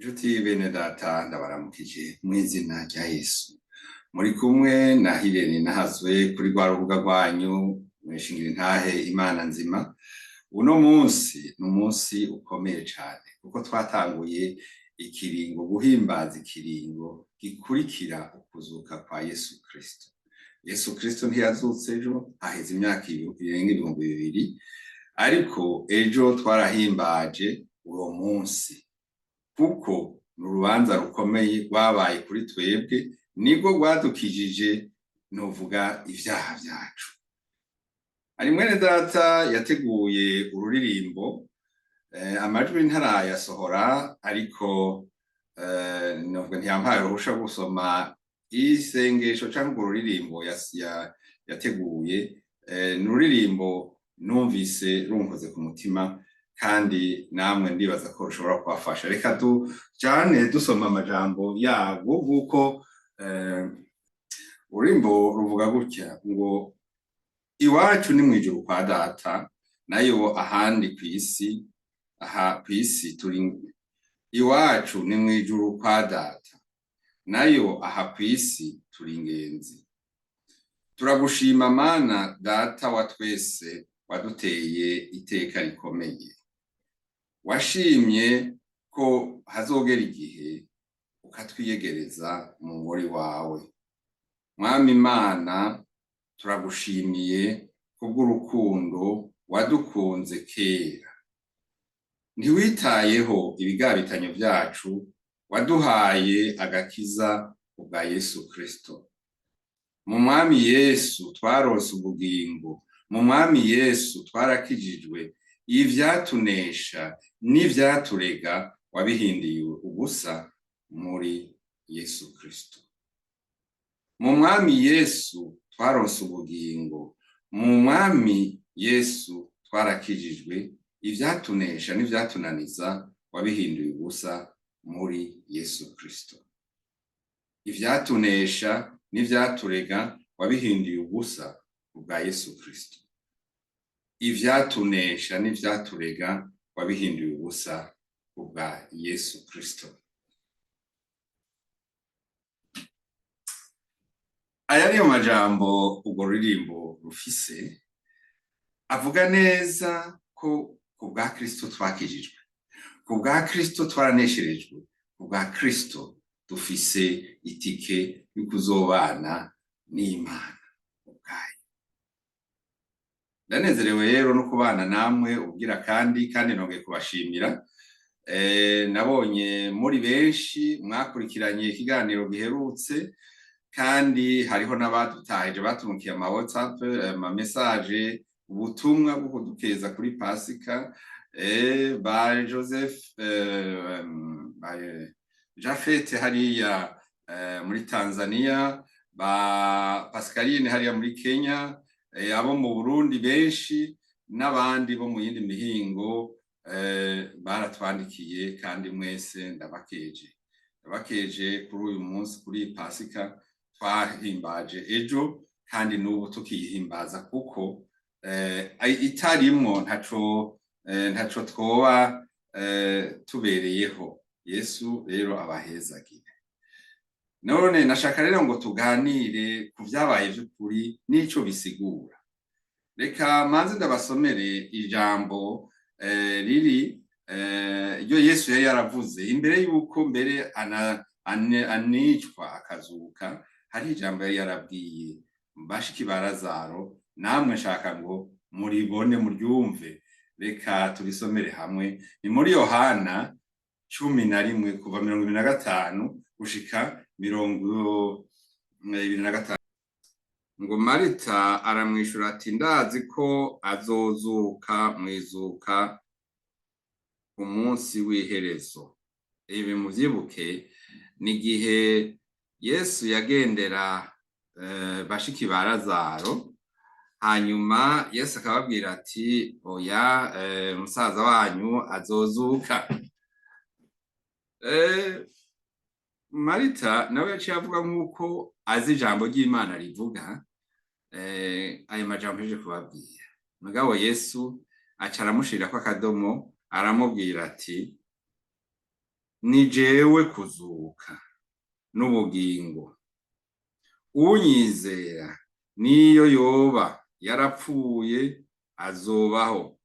Nshuti bene data, ndabaramukije mw'izina rya Yesu. Muri kumwe na Hirene Nahazwe kuri rwa rubuga rwanyu mwishingire intahe Imana nzima. Uno munsi ni umunsi ukomeye cane kuko twatanguye ikiringo guhimbaza ikiringo gikurikira ukuzuka kwa Yesu Kristo. Yesu Kristo ntiyazutse ejo, haheze imyaka irenga 2000, ariko ejo twarahimbaje uwo munsi kuko ni urubanza rukomeye rwabaye kuri twebwe, nibwo rwadukijije novuga ivyaha vyacu. Hari mwene data yateguye ururirimbo, amajwi ntarayasohora, ariko novuga ntiyampaye uruhusha gusoma isengesho canke urwo ruririmbo yateguye. Ni ururirimbo numvise runkoze ku mutima, kandi namwe ndibaza ko rushobora kubafasha. Reka tujane dusoma amajambo yarwo, kuko ururimbo ruvuga gutya ngo: iwacu ni mw'ijuru kwa data, nayo ahandi kw'isi, aha kw'isi turi. Iwacu ni mw'ijuru kwa data, nayo aha kw'isi turi ingenzi. Turagushima Mana data wa twese, waduteye iteka rikomeye. Washimye ko hazogera igihe ukatwiyegereza mu ngoro iwawe. Mwami Imana, turagushimiye kubw'urukundo wadukunze kera. Ntiwitayeho ibigabitanyo vyacu, waduhaye agakiza kubwa Yesu Kristo. Mu Mwami Yesu twaronse ubugingo, mu Mwami Yesu twarakijijwe. Ivyatunesha n'ivyaturega wabihinduye ubusa muri Yesu Kristo. Mu Mwami Yesu twaronse ubugingo, mu Mwami Yesu twarakijijwe. Ivyatunesha n'ivyatunaniza wabihinduye ubusa muri Yesu Kristo. Ivyatunesha n'ivyaturega wabihinduye ubusa kubwa Yesu Kristo. Ivyatunesha n'ivyaturega wabihinduye ubusa kubwa Yesu Kristo. Aya niyo majambo urwo ruririmbo rufise, avuga neza ko kubwa Kristo twakijijwe, kubwa Kristo twaranesherejwe, kubwa Kristo dufise itike y'ukuzobana n'Imana ubwayo. Ndanezerewe rero no kubana namwe ubwira kandi nongeye kubashimira. Nabonye muri benshi mwakurikiranye ikiganiro giherutse, kandi hariho n'abadutahije batumukiye ama WhatsApp, ama message, ubutumwa bwo kudukeza kuri Pasika, ba Joseph, ba Jafet hariya muri Tanzania, ba Pascaline hariya muri Kenya, abo mu Burundi benshi n'abandi bo mu yindi mihingo, baratwandikiye, kandi mwese ndabakeje. Ndabakeje kuri uyu munsi, kuri iyi Pasika twahimbaje ejo, kandi n'ubu tukiyihimbaza, kuko itarimwo ntaco twoba tubereyeho. Yesu rero abahezagire. None nashaka rero ngo tuganire ku vyabaye vy'ukuri n'ico bisigura. Reka manze ndabasomere ijambo riri ryo Yesu yari yaravuze imbere yuko mbere anicwa akazuka. Hari ijambo yari yarabwiye bashiki ba Lazaro, namwe nshaka ngo muribone muryumve. Reka turisomere hamwe. Ni muri Yohana 11, kuva 25 gushika 25. Ngo Marita aramwishura ati: ndazi ko azozuka mwizuka ku munsi w'iherezo. Ibi muvyibuke ni igihe Yesu yagendera bashiki ba Lazaro, hanyuma Yesu akababwira ati: oya, musaza wanyu azozuka. Marita nawe yaciye avuga nk'uko azi ijambo ry'Imana rivuga, ayo majambo yaje kubabwira. Mugabo Yesu aca aramushirako akadomo, aramubwira ati: Ni jewe kuzuka n'ubugingo. Unyizera niyo yoba yarapfuye azobaho,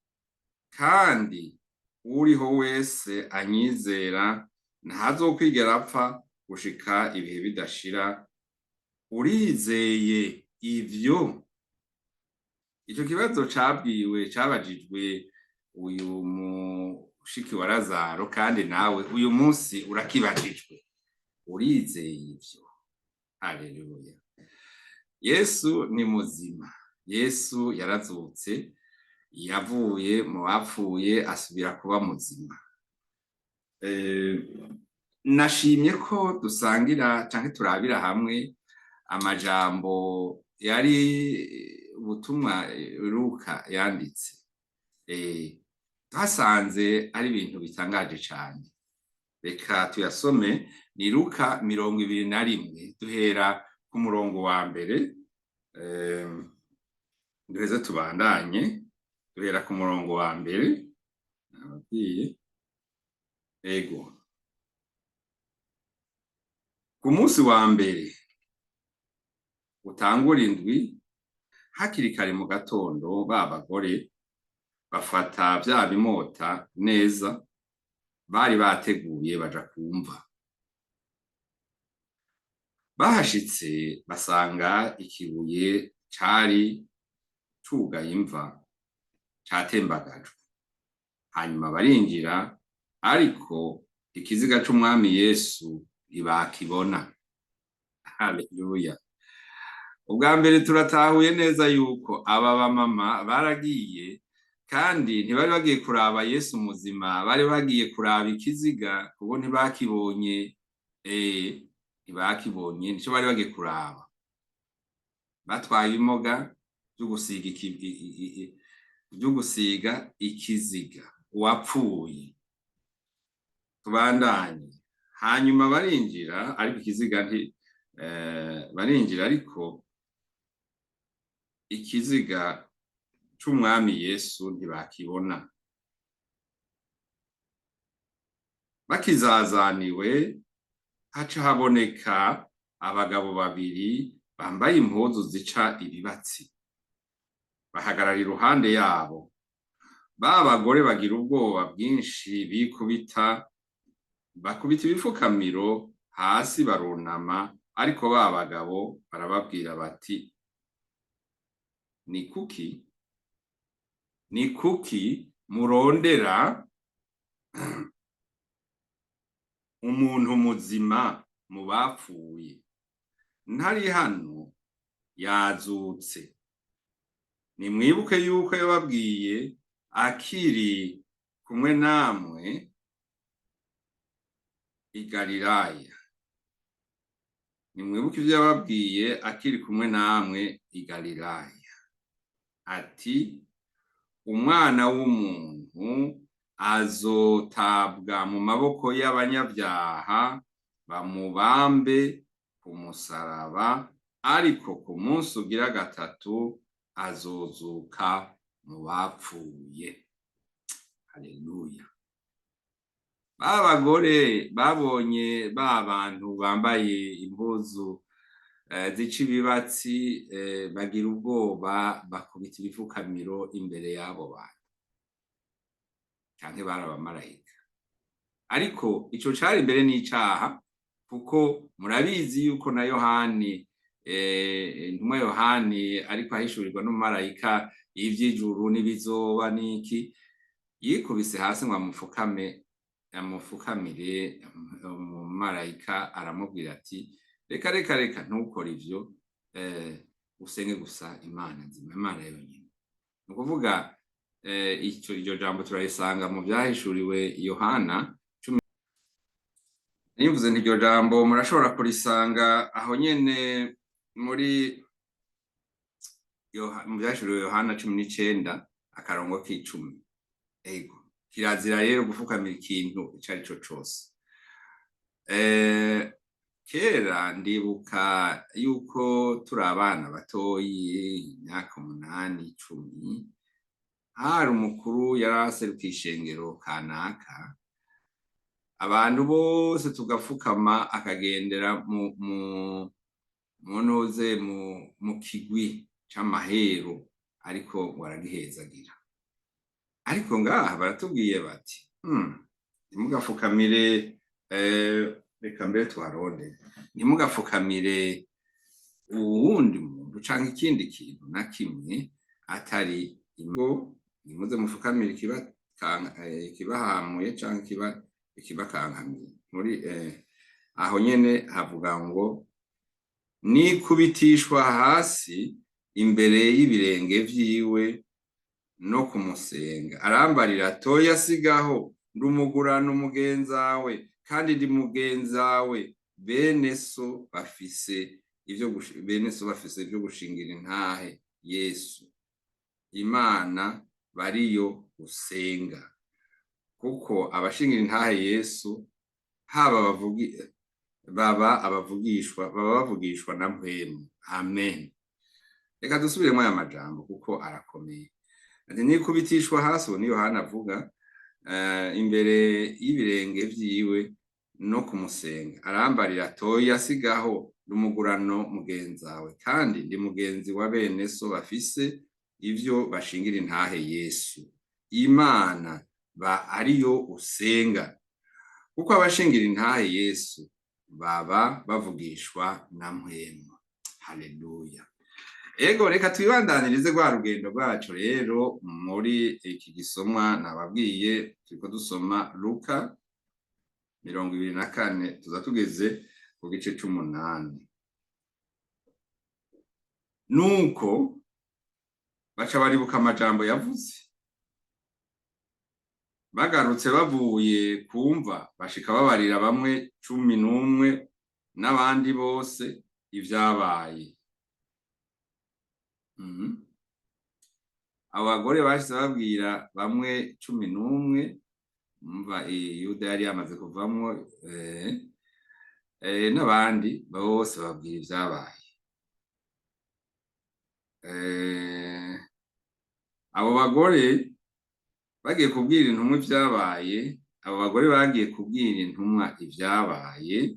kandi uriho wese anyizera ntazokwigera apfa gushika ibihe bidashira. Urizeye ivyo? Ico kibazo cabwiwe, cabajijwe uyu mushiki wa Lazaro, kandi nawe uyu munsi urakibajijwe. Urizeye ivyo? Haleluya! Yesu ni muzima. Yesu yarazutse, yavuye mu bapfuye, asubira kuba muzima. Nashimye ko dusangira canke turabira hamwe amajambo yari ubutumwa Luka yanditse. Twasanze ari ibintu bitangaje cane. Reka tuyasome. Ni Luka 21, duhera ku murongo wa mbere, duheze tubandanye. Duhera ku murongo wa mbere, nababwiye. Ego. Ku munsi wa mbere utangura indwi, hakiri kare mu gatondo, ba bagore bafata vya bimota neza bari bateguye, baja kumva. Bahashitse basanga ikibuye cari cugaye imva catembagajwe. Hanyuma barinjira, ariko ikiziga c'Umwami Yesu ntibakibona. Haleluya! Ubwa mbere turatahuye neza yuko aba bamama baragiye, kandi ntibari bagiye kuraba Yesu muzima, bari bagiye kuraba ikiziga, kuko ntibakibonye. Ntibakibonye, nico bari bagiye kuraba. Batwaye ibimoga vyo gusiga ikiziga uwapfuye. Tubandanye. Hanyuma barinjira, ariko ikiziga nti barinjira, ariko ikiziga c'Umwami Yesu ntibakibona. Bakizazaniwe, haca haboneka abagabo babiri bambaye impuzu zica ibibatsi, bahagarara iruhande yabo. Ba bagore bagira ubwoba bwinshi, bikubita, bakubita ibifukamiro hasi, barunama. Ariko ba bagabo barababwira bati: Ni kuki murondera umuntu muzima mu bapfuye? Ntari hano, yazutse. Nimwibuke yuko yababwiye akiri kumwe namwe i Galilaya. Nimwibuke ivyo yababwiye akiri kumwe namwe i Galilaya, ati: Umwana w'umuntu azotabwa mu maboko y'abanyabyaha, bamubambe ku musaraba, ariko ku munsi ugira gatatu azozuka mu bapfuye. Haleluya! Ba bagore babonye ba bantu bambaye impuzu zica ibibatsi, bagira ubwoba, bakubita ibifukamiro imbere y'abo bantu, canke bari abamarayika. Ariko ico cari imbere n'icaha, kuko murabizi yuko na Yohani, intumwa Yohani, ariko ahishurirwa n'umumarayika ivy'ijuru n'ibizoba n'iki, yikubise hasi ngo amupfukame, amufukamire. Umumarayika aramubwira ati: Reka, reka, reka, ntukore ivyo, usenge gusa Imana nzima, Imana yonyine. Ni ukuvuga ico iryo jambo turarisanga mu Vyahishuriwe Yohana. Nivuze nti iryo jambo murashobora kurisanga aho nyene muri mu Vyahishuriwe Yohana 19, akarongo k'icumi. Ego, kirazira rero gufukamira ikintu ico ari co cose. Kera ndibuka yuko turi abana batoyi, imyaka 8, 10, hari umukuru yari aserukiye ishengero kanaka. Abantu bose tugafukama, akagendera mu ntuze, mu kigwi c'amahero, ariko ngo aragihezagira. Ariko ngaha baratubwiye bati: "Ntimugafukamire." Reka mbere tuharondere. Ntimugafukamire uwundi muntu canke ikindi kintu na kimwe atari ngo nimuze mufukamire ikibahamuye canke ikibakankamiye. Muri aho nyene havuga ngo: "Nikubitishwa hasi imbere y'ibirenge vyiwe no kumusenga. Arambarira: 'Toya, sigaho, ndumugurano mugenzawe, kandi ndi mugenzawe bene so bafise ivyo bene so bafise ivyo gushingira intahe Yesu. Imana bariyo usenga.' Kuko abashingira intahe Yesu, haba abavugi baba abavugishwa, baba bavugishwa na Mpwemu." Amen. Reka dusubiremo aya majambo kuko arakomeye. Ati: "Nikubitishwa hasi," uwo ni Yohana avuga, "imbere y'ibirenge vyiwe no kumusenga. Arambarira: 'Toya, sigaho, ndi umugurano mugenzawe, kandi ndi mugenzi wa bene so bafise ivyo bashingira intahe Yesu. Imana ba ariyo usenga.' Kuko abashingira intahe Yesu baba bavugishwa na Mpwemu." Haleluya. Ego, reka twibandanirize rwa rugendo rwacu rero muri iki gisomwa nababwiye. Turiko dusoma Luka 24, tuza tugeze ku gice c'umunani. Nuko baca baribuka amajambo yavuze. Bagarutse bavuye kumva, bashika babarira bamwe 11 n'abandi bose ivyabaye. Abo bagore bashitse babwira bamwe 11, umva, Yuda yari yamaze kuvamwo, n'abandi bose babwira ivyabaye. Abo bagore bagiye kubwira intumwa ivyabaye. Abo bagore bagiye kubwira intumwa ivyabaye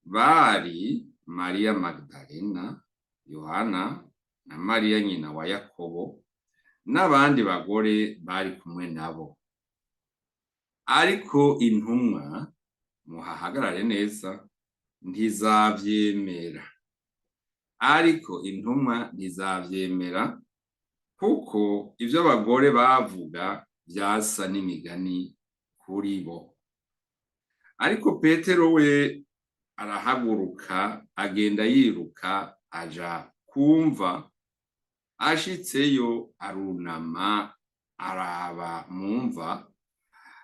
bari Mariya Magdalena, Yohana na Mariya nyina wa Yakobo, n'abandi bagore bari kumwe nabo. Ariko intumwa, muhahagarare neza, ntizavyemera. Ariko intumwa ntizavyemera, kuko ivyo abagore bavuga vyasa n'imigani kuri bo. Ariko Petero we arahaguruka, agenda yiruka, aja kumva. Ashitseyo arunama, araba mu mva,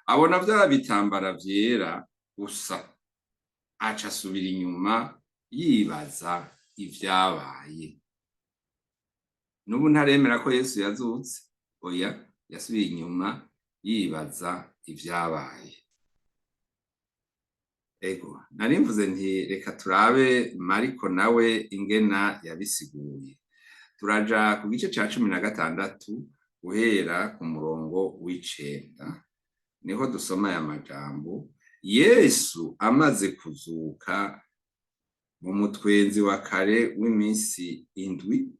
abona vya bitambara vyera gusa, aca asubira inyuma yibaza ivyabaye. N'ubu ntaremera ko Yesu yazutse. Oya, yasubiye inyuma yibaza ivyabaye. Ego, nari mvuze nti reka turabe Mariko nawe ingena yabisiguye. Turaja ku gice ca 16, guhera ku murongo w'9, niho dusoma aya majambo: Yesu amaze kuzuka mu mutwenzi wa kare w'iminsi 7,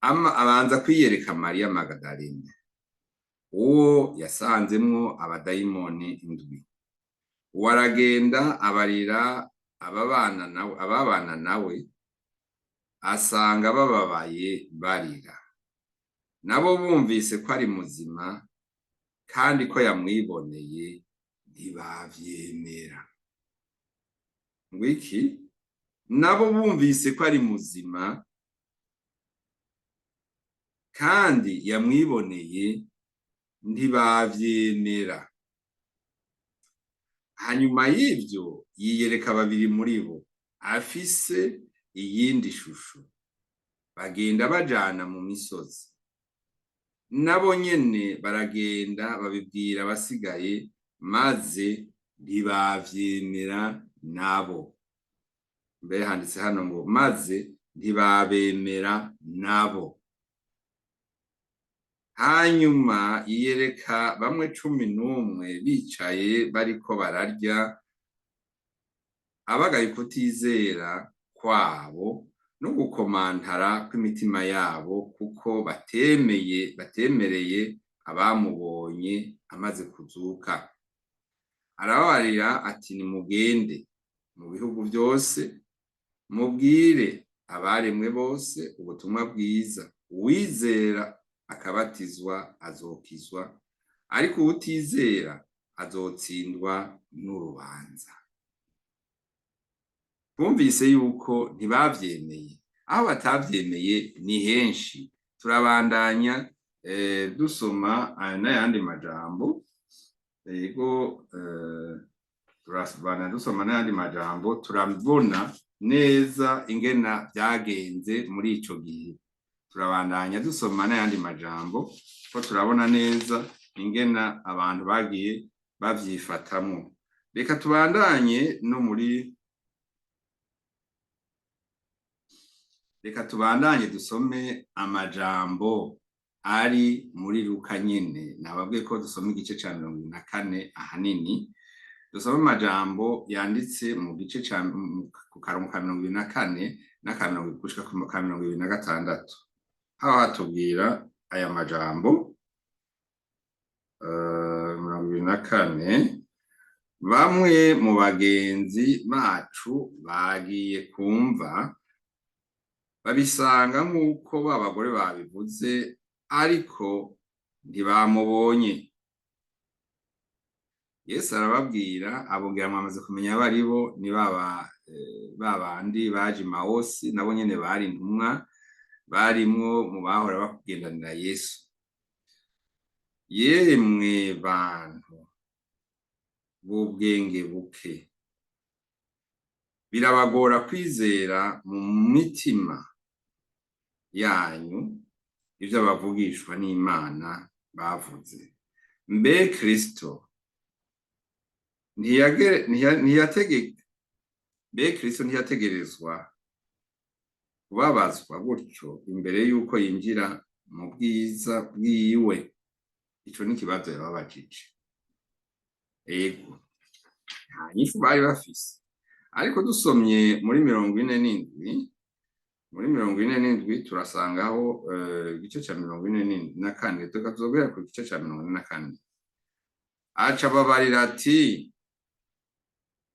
abanza kwiyereka Mariya Magadalene, uwo yasanzemwo abadayimoni indwi. Uwo aragenda abarira ababana nawe, asanga bababaye barira. Nabo bumvise ko ari muzima kandi ko yamwiboneye, ntibavyemera. Ngwiki? Nabo bumvise ko ari muzima kandi yamwiboneye, ntibavyemera. Hanyuma y'ivyo yiyereka babiri muri bo afise iyindi shusho, bagenda bajana mu misozi. Nabo nyene baragenda babibwira abasigaye, maze ntibavyemera nabo. Mbere handitse hano ngo: "Maze ntibabemera nabo." Hanyuma yiyereka bamwe 11 bicaye bariko bararya, abagaye ukutizera kwabo no gukomantara kw'imitima yabo, kuko batemereye abamubonye amaze kuzuka. Arababarira ati: "Nimugende mu bihugu vyose, mubwire abaremwe bose ubutumwa bwiza. Uwizera akabatizwa azokizwa, ariko uwutizera azotsindwa n'urubanza." Bumvise yuko ntibavyemeye. Aho batavyemeye ni henshi. Turabandanya dusoma n'ayandi majambo. Yego, turabandanya dusoma n'ayandi majambo, turabona neza ingena vyagenze muri ico gihe. Turabandanya dusoma n'ayandi majambo ko turabona neza ingena abantu bagiye bavyifatamwo. Reka tubandanye no muri Reka tubandanye dusome amajambo ari muri Luka nyene. Nababwiye ko dusoma igice ca 24 ahanini. Dusome amajambo yanditse mu gice ca ku karongo ka 24 n'aka mirongo gushika ku ka 26. Aho hatubwira aya majambo, 24: "Bamwe mu bagenzi bacu bagiye kumva, babisanga nk'uko ba bagore babivuze, ariko ntibamubonye." Yesu arababwira, ababwira: "Mwamaze kumenya abo ari bo." Ni ba bandi baje Emawusi, nabo nyene bari intumwa, barimwo mu bahora bakugendanira Yesu. "Yemwe bantu b'ubwenge buke, birabagora kwizera mu mitima yanyu ivyo abavugishwa n'Imana bavuze. Mbe Kristo mbe Kristo ntiyategerezwa kubabazwa gutyo imbere y'uko yinjira mu bwiza bwiwe?" Ico ni ikibazo yababajije. Ego, nta nyishu bari bafise. Ariko dusomye muri 47, muri 47 turasangaho igice ca 44. Tukazogera ku gice ca 44. Aca ababarira ati: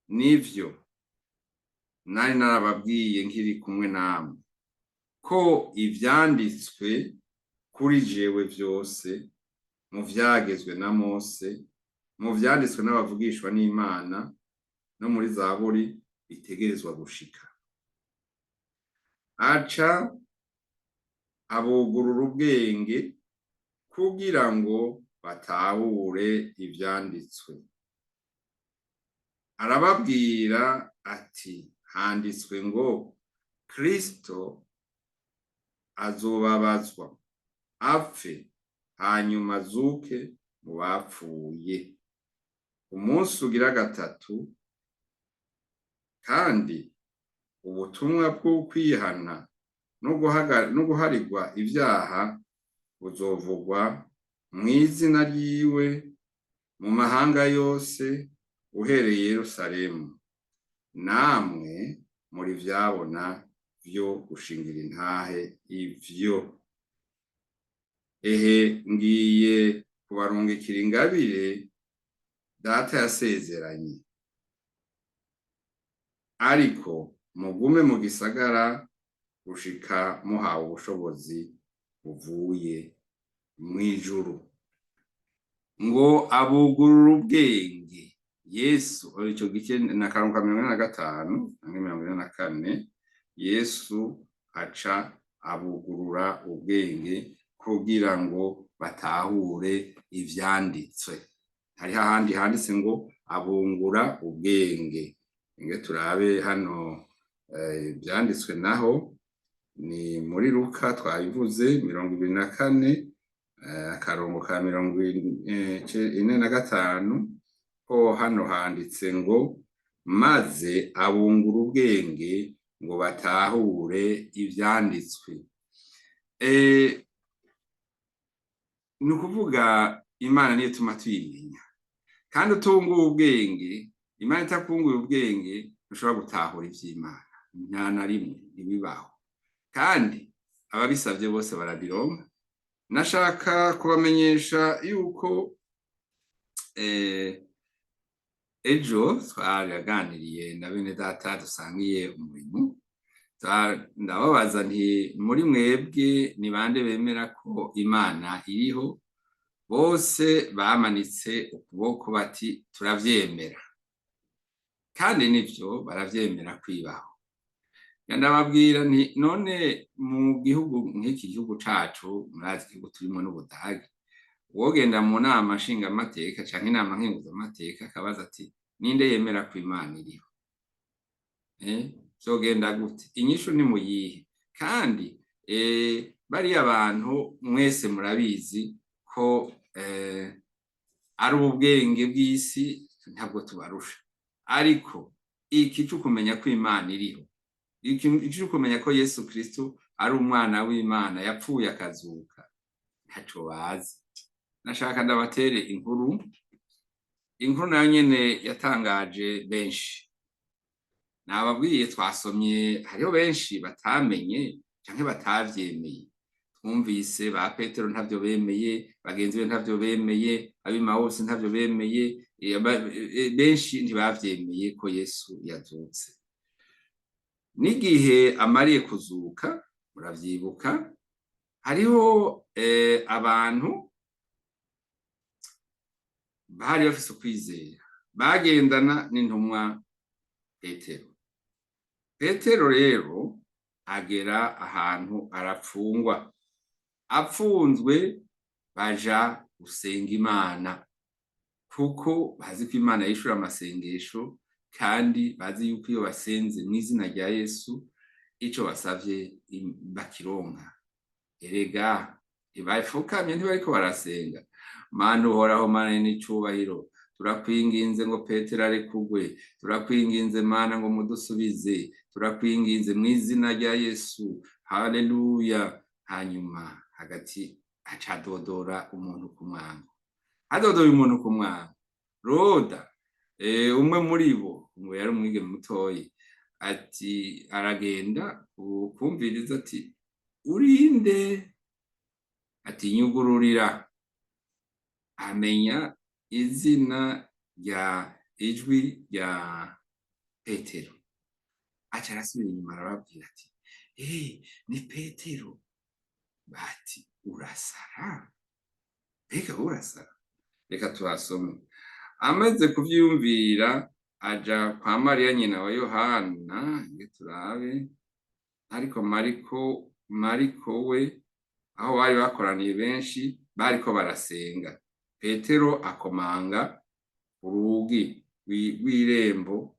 "Nivyo nari narababwiye nkiri kumwe namwe, ko ivyanditswe kuri jewe vyose mu vyagezwe na Mose, mu vyanditswe n'abavugishwa n'Imana, no muri Zaburi bitegerezwa gushika." Aca abugurura ubwenge kugira ngo batahure ivyanditswe. Arababwira ati: "Handitswe ngo Kristo azobabazwa, apfe, hanyuma azuke mu bapfuye umunsi ugira gatatu, kandi ubutumwa bw'ukwihana no guharigwa ivyaha buzovugwa mw'izina ryiwe mu mahanga yose, uhereye Yerusalemu. Namwe muri vyabona vyo gushingira intahe ivyo. Ehe, ngiye kubarungikira ingabire Data yasezeranye, ariko mugume mu gisagara gushika muhawe ubushobozi buvuye mw'ijuru." Ngo abugurura ubwenge Yesu. Ico gice na karongo ka 45 canke 44, Yesu aca abugurura ubwenge kugira ngo batahure ivyanditswe. Hariho ahandi handitse ngo abungura ubwenge. Inge turabe hano ivyanditswe naho ni muri Luka twabivuze, 24, akarongo ka 45. Ho hano handitse ngo: "Maze abungura ubwenge ngo batahure ivyanditswe." Ni ukuvuga Imana niyo ituma tuyimenya. Kandi utunguye ubwenge, Imana itakunguye ubwenge, ntushobora gutahura ivy'Imana nta na rimwe, ntibibaho. Kandi ababisavye bose barabironka. Nashaka kubamenyesha yuko ejo twaraganiriye na bene data dusangiye umurimo. Ndababaza nti: "Muri mwebwe ni bande bemera ko Imana iriho?" Bose bamanitse ukuboko bati: "Turavyemera." Kandi nivyo, baravyemera kwibaho. Ndababwira nti: "None mu gihugu nk'iki gihugu cacu, murazi igihugu turimwo n'Ubudagi, wogenda mu nama nshingamateka canke inama nkenguzamateka akabaza ati: 'Ninde yemera ko Imana iriho?' Vyogenda gute? Inyishu ni muyihe?" Kandi bariya bantu mwese murabizi ko ari ubwenge bw'isi, ntabwo tubarusha. Ariko iki co kumenya ko Imana iriho, iki co kumenya ko Yesu Kristo ari umwana w'Imana yapfuye akazuka, ntaco bazi. Nashaka ndabatere inkuru, inkuru nayo nyene yatangaje benshi. Nababwiye, twasomye, hariho benshi batamenye canke batavyemeye. Twumvise ba Petero ntavyo bemeye, bagenzi be ntavyo bemeye, ab'Emawusi ntavyo bemeye, benshi ntibavyemeye ko Yesu yazutse. N'igihe amariye kuzuka, muravyibuka, hariho abantu bari bafise ukwizera bagendana n'intumwa Petero. Petero rero agera ahantu arapfungwa. Apfunzwe, baja gusenga Imana, kuko bazi ko Imana yishura amasengesho, kandi bazi yuko iyo basenze mw'izina rya Yesu, ico basavye bakironka. Erega ntibafukamye, ntibariko barasenga: "Mana Uhoraho, Mana n'icubahiro, turakwinginze ngo Petero arekugwe, turakwinginze Mana ngo mudusubize, turakwinginze mw'izina rya Yesu, haleluya." Hanyuma hagati acadodora umuntu ku mwango. Hadodoye umuntu ku mwango, Roda, umwe muri bo, ngo yari umwigeme mutoyi, ati aragenda kumviriza, ati: "Urinde?" Ati: "Nyugururira." Amenya izina rya ijwi rya Petero, aca arasubira inyuma arababwira ati: "Ni Petero." Bati: "Urasara, mbega urasara?" Reka tuhasome. Amaze kuvyiyumvira, aja kwa Mariya nyina wa Yohana. Nge turabe, ariko Mariko we, aho bari bakoraniye benshi bariko barasenga, Petero akomanga urugi rw'irembo.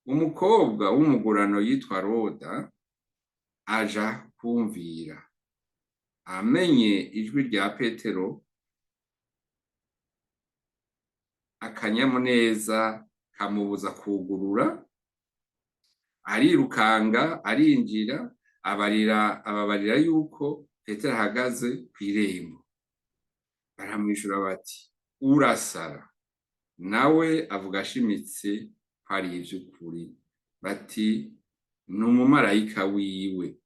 Umukobwa w'umugurano yitwa Roda aja kumvira. Amenye ijwi rya Petero, akanyamuneza kamubuza kugurura, arirukanga arinjira, abarira ababarira yuko Petero ahagaze kw'irembo. Baramwishura bati: "Urasara." Nawe avuga ashimitse ko ari ivy'ukuri, bati: "Ni umumarayika wiwe."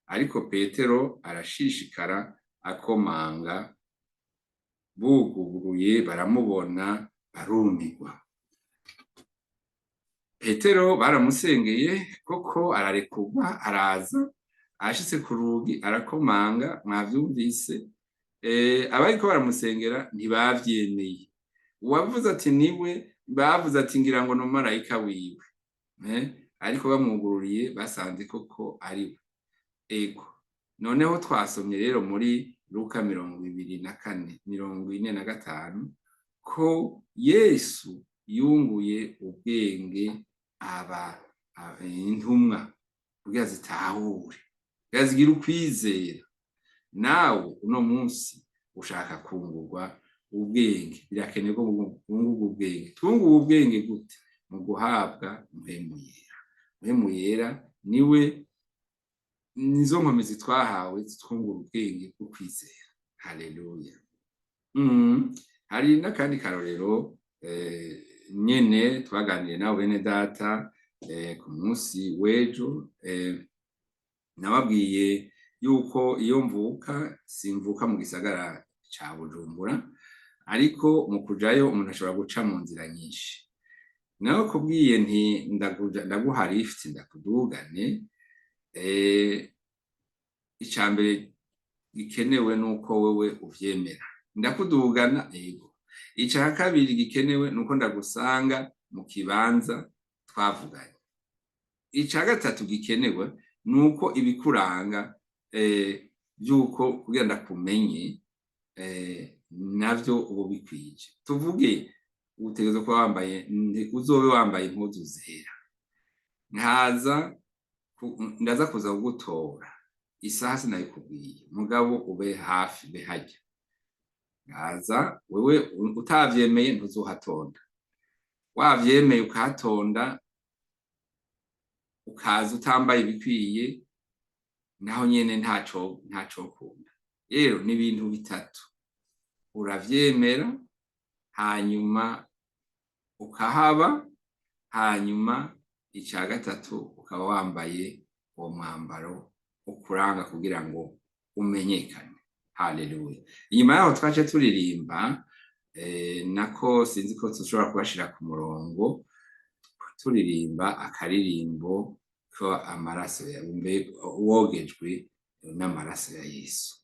Ariko Petero arashishikara akomanga. Buguruye baramubona, barumirwa. Petero baramusengeye koko, ararekurwa, araza. Ashitse ku rugi arakomanga, mwavyumvise. Abariko baramusengera ntibavyemeye. Uwavuze ati: "Niwe," bavuze ati: "Ngira ngo ni umumarayika wiwe." Ariko bamwugururiye basanze koko ari we. Ego, noneho twasomye rero muri Luka 24, 45, ko Yesu yunguye ubwenge aba intumwa kugira zitahure, kugira zigire ukwizera. Nawe uno munsi ushaka kungurwa ubwenge, birakenewe ko wungurwa ubwenge. Twunguwe ubwenge gute? Mu guhabwa Mpwemu Yera. Mpwemu Yera niwe, nizo nkomezi twahawe zitwungura ubwenge bwo kwizera. Haleluya. Hari n'akandi karorero nyene twaganiriye nawe bene data ku munsi w'ejo. Nababwiye yuko iyo mvuka simvuka mu gisagara ca Bujumbura, ariko mu kujayo umuntu ashobora guca mu nzira nyinshi. Nawe kubwiye nti ndaguha lift ndakudugane, ica mbere gikenewe nuko wewe uvyemera ndakudugana, ego. Ica kabiri gikenewe nuko ndagusanga mu kibanza twavuganye. Ica gatatu gikenewe nuko ibikuranga vy'uko kugira ndakumenye navyo uba ubikwije. Tuvuge utegerezwa kuba wambaye, uzobe wambaye impuzu zera. Nkaza ndaza kuza kugutora, isaha sinayikubwiye, mugabo ube hafi, ube harya. Nkaza wewe utavyemeye ntuzohatonda, wavyemeye ukahatonda ukaza utambaye ibikwiye, naho nyene ntacokunda. Rero ni ibintu bitatu: uravyemera, hanyuma ukahaba, hanyuma ica gatatu ukaba wambaye uwo mwambaro ukuranga kugira ngo umenyekane. Haleluya! Inyuma yaho twace turirimba, nako sinzi ko dushobora kubashira ku murongo, turirimba akaririmbo ko amaraso ya wogejwe n'amaraso ya Yesu.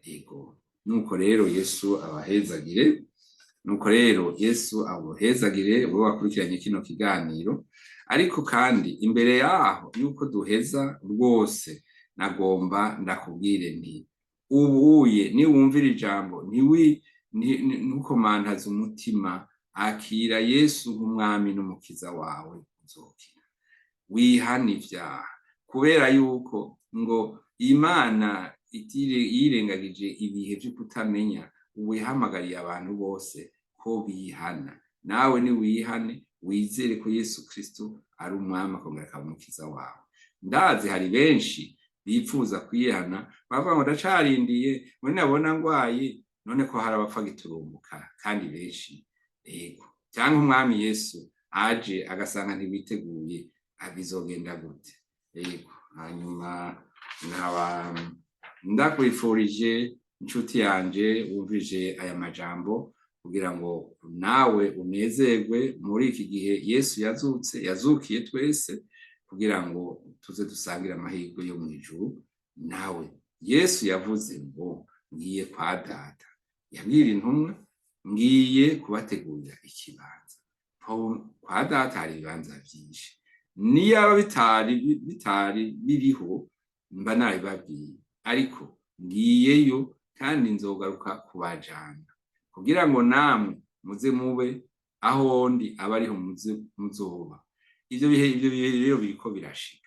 Ego, nuko rero Yesu abahezagire. Nuko rero Yesu abuhezagire wowe wakurikiranye kino kiganiro. Ariko kandi imbere yaho yuko duheza rwose, nagomba ndakubwire nti ubuye niwumvira ijambo, ntukomantaze umutima, akira Yesu nk'umwami n'umukiza wawe, uzokira. Wihana ivyaha, kubera yuko ngo Imana yirengagije ibihe vyo kutamenya, ubu yahamagariye abantu bose ko bihana. Nawe niwihane, wizere ko Yesu Kristo ari umwami akongera akaba umukiza wawe. Ndazi hari benshi bipfuza kwihana, bavuga ngo ndacarindiye ngo nabona ngwaye. None ko hari abapfa giturumbuka kandi benshi? Yego. Cyangwa umwami Yesu aje agasanga ntibiteguye, bizogenda gute? Yego. Hanyuma nkaba ndakwifurije, inshuti yanje wumvije aya majambo, kugira ngo nawe unezerwe muri iki gihe Yesu yazutse, yazukiye twese, kugira ngo tuze dusangire amahirwe yo mu ijuru nawe. Yesu yavuze ngo ngiye kwa Data, yabwira intumwa, ngiye kubategurira ikibanza. Kwa Data hari ibibanza byinshi, niyaba bitari biriho mba nabibabwiye, ariko ngiyeyo kandi nzogaruka kubajana kugira ngo namwe muze mube aho ndi, abe ariho muze muzoba. Ivyo bihe rero biriko birashika.